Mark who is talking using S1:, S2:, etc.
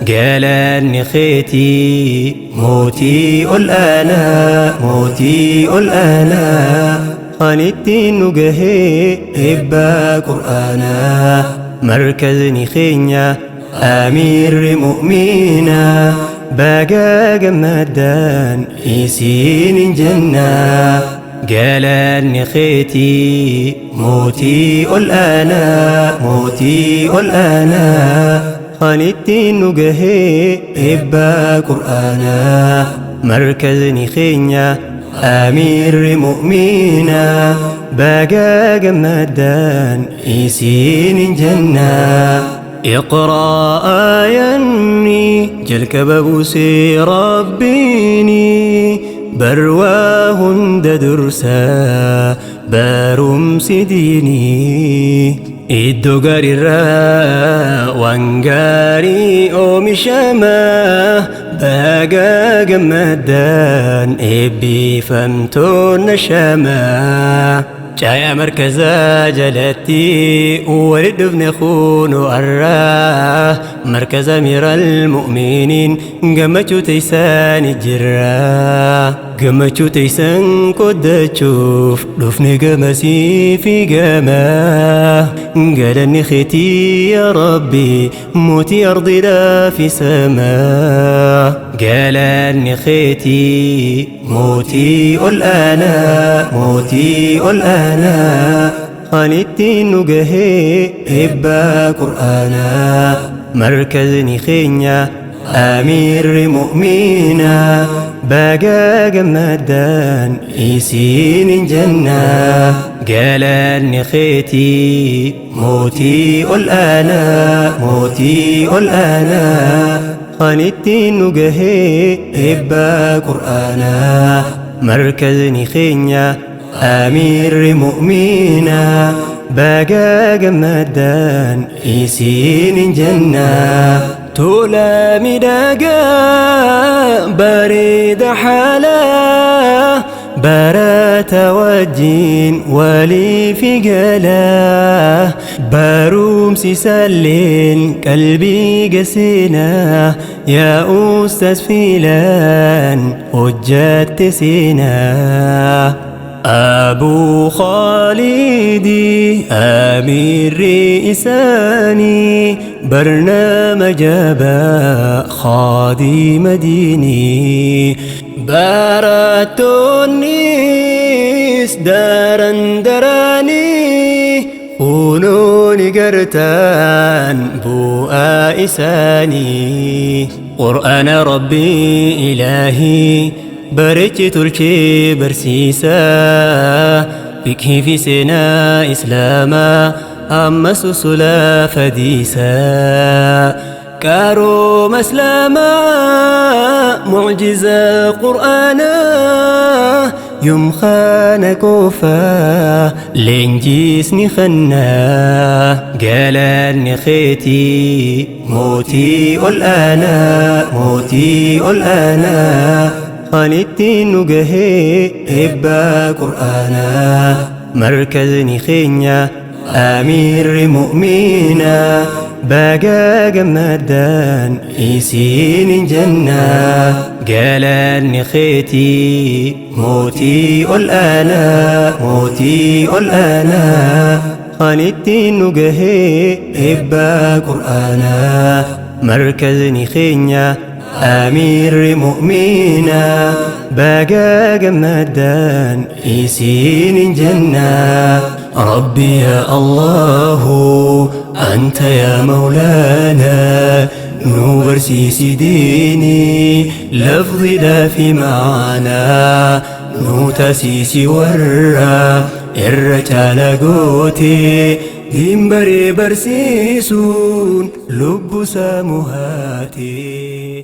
S1: Galanni keetii mootii ol aanaa, mootii ol aanaa, kan ittiin nu gahee eebbaa qur'aanaa. Markazni keenya amiirri mu'minaa, baga gammaddaan isiinin jennaa. Galanni keetii mootii ol aanaa, mootii ol aanaa, kan ittiin nu gahee eebbaa qur'aanaa. Markazni keenya amiirri mu'minaa, baga gammaddaan isiinin jennaa. اقرأ آياني jalqaba buusee rabbiini barwaa hunda dursaa barumsi diinii iddoo gaariirraa waan gaarii oomishamaa, baga gammaddaan eebbifamtoonna shamaa. Caayaa markazaa jalatti walit dhufne kunu arraa, markaza amiiral mu'miniin gammachuu teeysan jirra. Gammachuu teeysan qoddachuuf dhufne gamasii fi gamaa. Galanni keetii yaa Rabbi, mootii ardiidhaa fi samaa. Galanni keetii mootii ol aanaa, mootii ol aanaa, kan ittiin nu gahee eebbaa qur'aanaa. Markazni keenya amiirri mu'minaa, baga gammaddaan isiinin jennaa. Galanni keetii mootii ol aanaa, mootii ol aanaa, kan ittiin nu gahee eebbaa qur'aanaa. Markazni keenya amiirri mu'minaa, baga gammaddaan isiinin jennaa. Tola miidhagaa bareeda haalaa, barata wajjin waliif galaa, barumsi salleen qalbii gaseenaa. Yaa ustaas fiilaan hojjatte seenaa. Abu Khalidi amiirri isaanii, barnaama jabaa khaadima diinii. Barattoonnis daran daranii kunuuni gartaan bu'aa isaanii. Qur'aana Rabbii ilaahii bareechi tolchee barsiisaa, fiqhii fi seenaa islaamaa ammas usulaa fadiisaa. Qarooma islaamaa mucjizaa qur'aanaa yumkaana qofaa leenjisni kennaa. Galanni keetii mootii ol aanaa, mootii ol aanaa, kan ittiin nu gahee eebbaa qur'aanaa. Markazni keenya amiirri mu'minaa, baga gammaddaan isiinin jennaa. Galanni keetii mootii ol aanaa, mootii ol aanaa, kan ittiin nu gahee eebbaa qur'aanaa. Markazni keenya amiirri mu'minaa, baga gammaddaan isiinin jennaa. ربي يا الله أنت يا مولانا، nu barsiisi diinii lafzi في معنا، nu taasisi warra irra caala gootee diin baree barsiisuun lubbu samuhaatee.